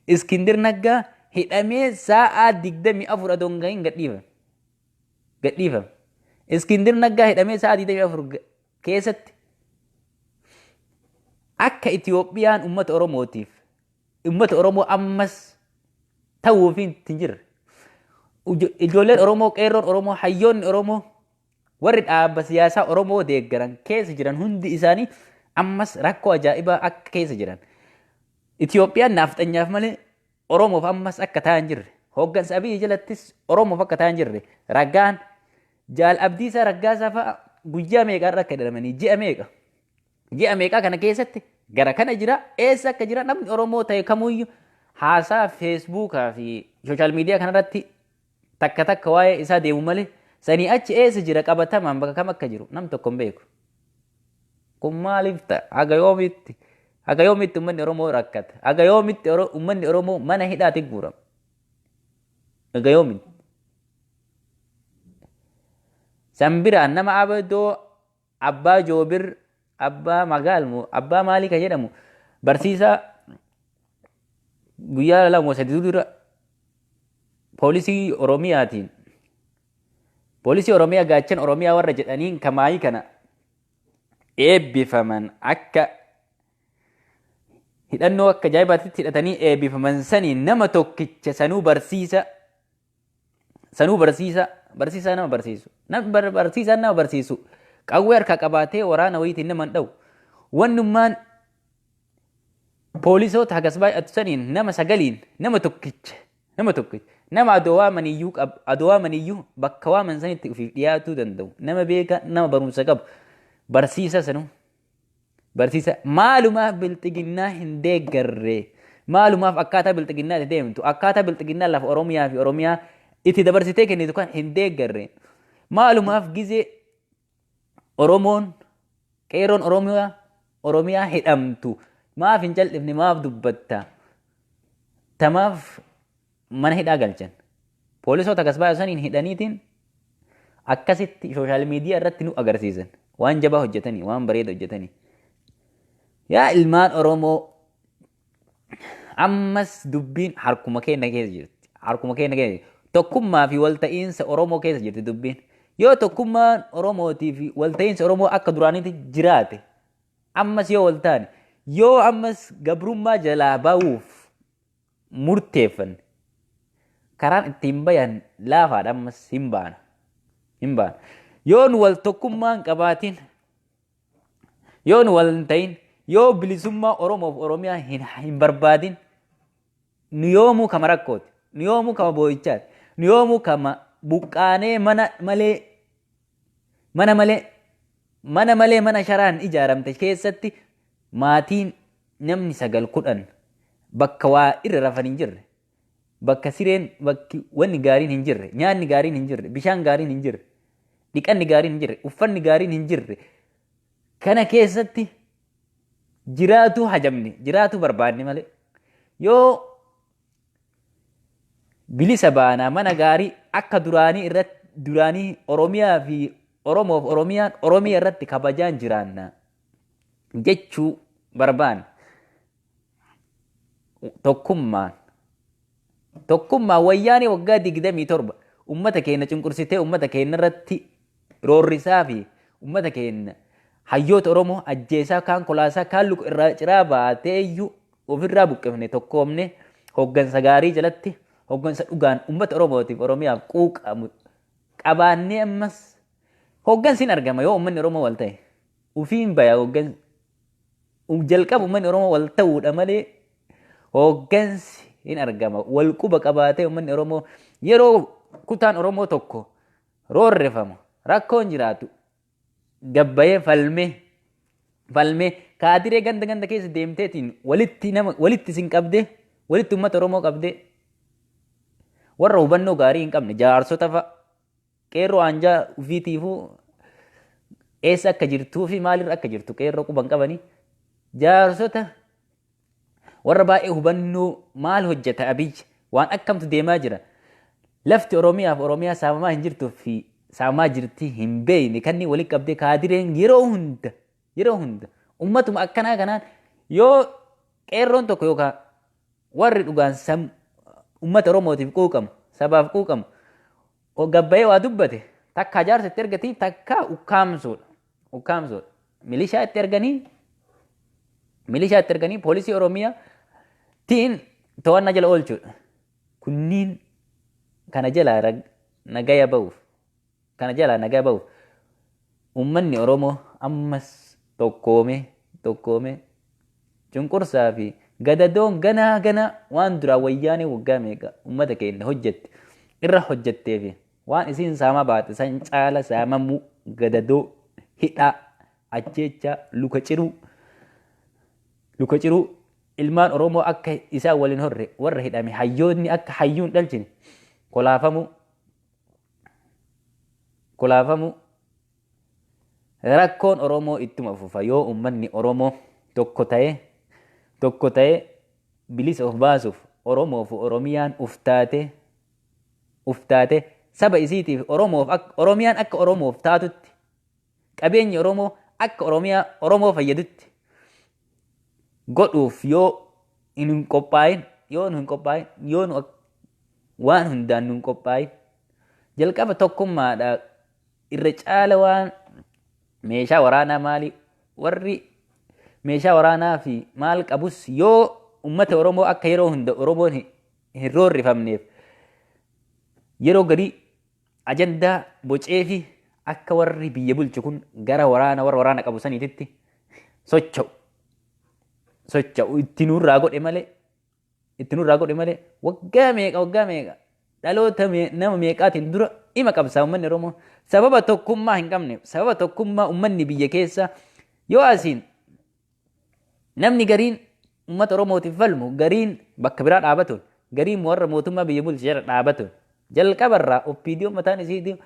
Iskindir Naggaa hidhamee sa'aa 24 adoo hin gahin gadhiifame. Gadhiifame. Iskindir Naggaa hidhamee sa'aa 24 keessatti akka Itiyoophiyaan uummata Oromootiif uummata Oromoo ammas ta'uuf hin jirre. Ijoolleen Oromoo, qeerroon Oromoo, hayyoonni Oromoo warri dhaaba siyaasaa Oromoo deeggaran keessa jiran hundi isaanii ammas rakkoo ajaa'ibaa akka keessa jiran. Itiyoophiyaan naafxanyaaf malee Oromoof ammas akka ta'an hin jirre. Hooggansa Abiyyi jalattis Oromoof akka ta'an hin jirre. Ragaan Jaal Abdiisaa Raggaasaa fa'a guyyaa meeqa irra akka hidhamanii ji'a meeqa? Ji'a meeqaa kana keessatti gara kana jira eessa akka jira namni Oromoo ta'e kamuyyuu haasaa feesbuukaa fi sooshaal miidiyaa kanarratti takka takka waa'ee isaa deemu malee sanii achi eessa jira qabatamaan bakka kam akka jiru nam tokko hin beeku. Kun maaliif ta'a? Haga yoomitti? Haga yoomitti uummanni Oromoo rakkata? Haga yoomitti uummanni Oromoo mana hidhaatti guurama? Haga yoomitti? San biraan nama abdoo abbaa joobir abbaa magaal moo abbaa maalii kan jedhamu barsiisaa guyyaa 2 3 dura poolisii Oromiyaatiin poolisii Oromiyaa gaachan Oromiyaa warra jedhaniin kamaayii kana eebbifaman akka hidhannoo akka ajaa'ibaatti hidhatanii eebbifaman saniin nama tokkicha sanuu barsiisa Sanuu barsiisa barsiisaa nama barsiisu. Barsiisaan nama barsiisu qawwee harkaa qabaatee waraana wayiitiin nama hin dha'u. Wannummaan poolisoota hagas baay'atu saniin nama sagaliin nama tokkicha nama tokkicha nama adoo waamaniyyuu adoo waamaniyyuu bakka waaman sanitti ofiif dhiyaatuu danda'u nama beekaa nama barumsa qabu barsiisa sanuu. Barsiisa maalumaaf bilxiginnaa hin deeggarre? Maalumaaf akkaataa bilxiginnaa itti deemtu, akkaataa bilxiginnaa lafa Oromiyaa fi Oromiyaa itti dabarsitee kennitu kan hin deeggarre? Maalumaaf gizee Oromoon qeerroon Oromiyaa Oromiyaa hidhamtu maaf hin cal'ifne maaf dubbatta? Tamaaf mana hidhaa galchan. Poolisoota akkas baay'ee saniin hidhaniitiin akkasitti sooshaal miidiyaa irratti nu agarsiisan. Waan jabaa hojjetanii, waan bareeda hojjetanii. Yaa ilmaan Oromoo ammas dubbiin harkuma keenya keessa jirti. Harkuma keenya keessa jirti. Tokkummaa fi walta'iinsa Oromoo keessa jirti dubbiin. Yoo tokkummaan Oromootii fi walta'iinsa Oromoo akka duraaniitti jiraate ammas yoo wal taane yoo ammas gabrummaa jalaa ba'uuf murteeffanne karaan ittiin bayan laafaadha ammas hin baana. Hin baana. Yoo nu wal tokkummaa hin qabaatin, yoo nu wal hin ta'in, yoo bilisummaa Oromoof Oromiyaa hin barbaadin, nu yoomuu kama rakkooti, nu yoomuu kama boo'ichaati, nu yoomuu kama buqqaanee mana malee mana malee mana malee mana sharaan ijaaramte keessatti maatiin namni 9 10 bakka waa irra rafan hin jirre, bakka sireen bakki wanni gaariin hin jirre, nyaanni gaariin hin jirre, bishaan gaariin hin jirre, dhiqanni gaariin hin jirre, uffanni gaariin hin jirre kana keessatti jiraatuu hajamne, jiraatuu barbaanne malee yoo bilisa baanaa mana gaarii akka duraanii irratti duraanii Oromiyaa fi Oromoof Oromiyaan Oromiyaa irratti kabajaan jiraanna jechuu barbaanne. Tokkummaan tokkummaan wayyaanee waggaa 27 ummata keenya cunqursitee ummata keenya irratti roorrisaa fi ummata keenya hayyoota Oromoo ajjeesaa kaan kolaasaa kaan luka irraa ciraa baatee iyyuu ofirraa buqqifne tokkoomne hooggansa gaarii jalatti hooggansa dhugaan ummata Oromootiif Oromiyaaf quuqamu qabaannee ammas hooggansi hin argama yoo ummanni Oromoo wal ta'e ufiin baya hooggansi jalqaba ummanni Oromoo wal ta'uudha malee hooggansi hin argama wal quba qabaatee ummanni Oromoo yeroo kutaan Oromoo tokko roorrifamu rakkoon jiraatu gabbayee falmee falmee kaadiree ganda ganda keessa deemteetiin walitti nama walitti isin qabdee walitti uummata Oromoo qabdee warra hubannoo gaarii hin qabne jaarsota fa'a qeerroo aanjaa ofiitiifuu eessa akka jirtuu fi maalirra akka jirtu qeerroo quban qabanii jaarsota warra baay'ee hubannoo maal hojjeta Abiyyi waan akkamtu deemaa jira lafti Oromiyaaf Oromiyaa saamamaa hin jirtuu fi saamamaa jirti hin beekne kanneen walitti qabdee kaadireen yeroo hunda yeroo hunda ummatuma akkanaa kanaan yoo qeerroon tokko yookaan Warri dhugaan uummata Oromootiif quuqamu, sabaaf quuqamu, gabbayee waa dubbate takka jaarsa itti ergatii, takka ukkaamsuudha. Ukkaamsuudha. Milishaa itti erganii poolisii Oromiyaa tiin to'annaa jala oolchuudha. Kunniin kana jalaa nagaya ba'uuf, kana jalaa nagaya ba'uuf uummanni Oromoo ammas tokkoomee cunqursaa fi gadadoon ganaa ganaa waan duraa Wayyaanee waggaa meeqa uummata keenya hojjette irra hojjettee fi waan isiin saamaa baate san caala saamamuu, gadadoo, hidhaa, ajjeechaa, luka ciruu, ilmaan Oromoo akka isaan waliin horre warra hidhame, hayyoonni akka hayyuun dhalchine kolaafamuu. Rakkoon Oromoo ittuma fufa yoo uummanni Oromoo tokko ta'ee bilisa of baasuuf Oromoof Oromiyaan uf taate saba isiitiif Oromoof Oromiyaan akka Oromoof taatutti, qabeenyi Oromoo akka Oromiyaa Oromoo fayyadutti godhuuf yoo hin qophaa'in, yoo nu hin qophaa'in, yoo nu waan hundaan nu hin qophaa'in, jalqaba tokkummaadha irra caala. Waan meeshaa waraanaa maali, warri meeshaa waraanaa fi maal qabus yoo ummata Oromoo akka yeroo hunda Oromoon hin roorrifamneef yeroo garii ajandaa bocee fi akka warri biyya bulchu kun gara waraana warra waraana qabu saniititti socho'u itti nurraa godhe malee, itti nurraa godhe malee, waggaa meeqa, waggaa meeqa, dhaloota nama meeqaatiin dura ima qabsaa uummanni Oromoo sababa tokkummaa hin qabne, sababa tokkummaa uummanni biyya keessa yoo asiin namni gariin uummata Oromootiif falmu, gariin bakka biraa dhaabatuun, gariin warra mootummaa biyya bulchu jala dhaabatuun, jalqabarraa OPDO mataan isiitii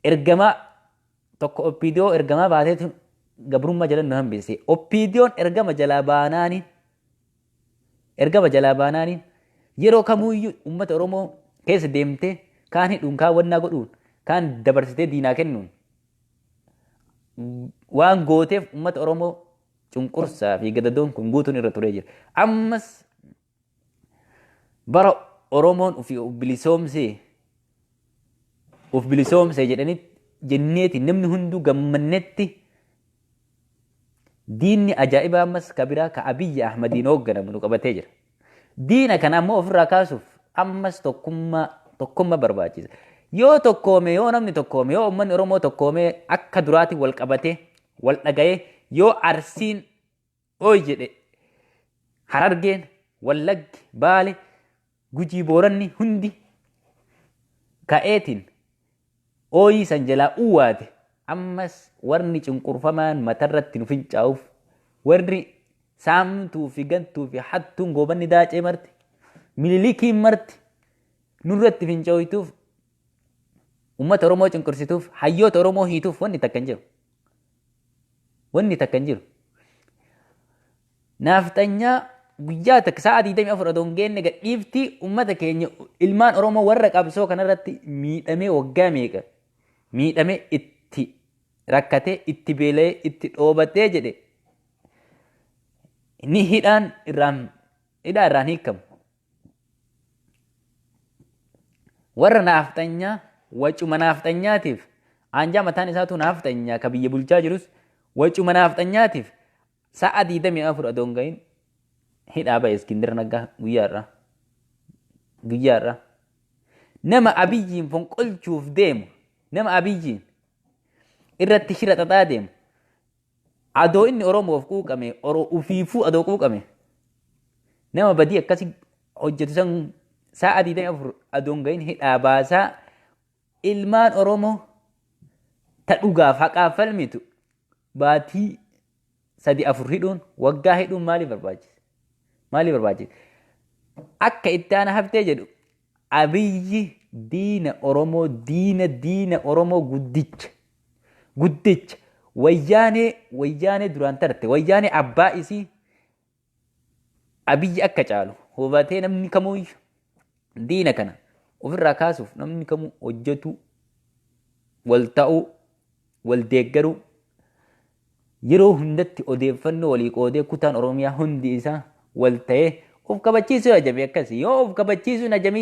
ergamaa tokko, OPDO ergamaa baateetu gabrummaa jala nu hambise. OPDOn ergama jalaa baanaani, ergama jalaa baanaani, yeroo kamuuyyuu uummata Oromoo keessa deemtee kaan hidhuun, kaan wannaa godhuun, kaan dabarsitee diinaa kennuun waan gooteef uummata Oromoo cunqursaa fi gadadoon kun guutuun irra turee jira. Ammas bara Oromoon ofii of bilisoomsee jedhanii jenneeti namni hunduu gammannetti, diinni ajaa'ibaa ammas ka biraa ka Abiyyi Ahmadiin hoogganamu nu qabatee jira. Diina kana ammoo ofirraa kaasuuf ammas tokkummaa barbaachisa. Yoo tokkoome, yoo namni tokkoome, yoo uummanni Oromoo tokkoome, akka duraatti wal qabatee wal dhaga'ee, yoo Arsiin ooy jedhe, Harargeen, Wallaggi, Baale, Gujii, Booranni hundi ka'eetiin ooyii san jalaa uwwaate, ammas warni cunqurfamaan matarratti nu fincaa'uuf, warri saamtuu fi gantuu fi hattuun Goobanni Daacee marti, Minilikiin marti nurratti fincaa'uuf, uummata Oromoo cunqursituuf, hayyoota Oromoo hiituuf wanni takka hin jiru. Wanni takka hin jiru. Naafxanyaa guyyaa takka sa'a 24 odoo hin geenne gadhiiftii uummata keenya, ilmaan Oromoo warra qabsoo kanarratti miidhamee, waggaa meeqa miidhamee, itti rakkatee, itti beela'ee, itti dhoobatee jedhe ni hidhaan irraan hidhaa irraan hiikamu. Warra naafxanyaa wacuma naafxanyaatiif, aanjaa mataan isaatu naafxanyaa ka biyya bulchaa jirus wacuma naafxanyaatiif sa'a 24 odoo hin gahin hidhaa ba'e Iskindir Naggaa guyyaa irraa. Guyyaa irraa. Nama Abiyyiin fonqolchuuf deemu, nama Abiyyiin irratti shira xaxaa deemu, adoo inni Oromoof quuqame, ufiifuu adoo quuqame, nama badii akkasii hojjetu san sa'a 24 adoo hin gahin hidhaa baasaa, ilmaan Oromoo ta dhugaaf haqaaf falmitu baatii 3 4 hidhuun, waggaa hidhuun maaliif barbaachise? Maaliif barbaachise? Akka itti aana haftee jedhu, Abiyyi diina Oromoo, diina Oromoo guddicha, Wayyaanee duraan tarte, Wayyaanee abbaa isii Abiyyi akka caalu hubatee, namni kamuyyuu diina kana ofirraa kaasuuf namni kamuu hojjetu, wal ta'uu, wal deeggaruu, yeroo hundatti odeeffannoo walii qoodee, kutaan Oromiyaa hundi isaa wal ta'ee Of kabachiisuu ajamii akkasii. Yoo of kabachiisuun ajamii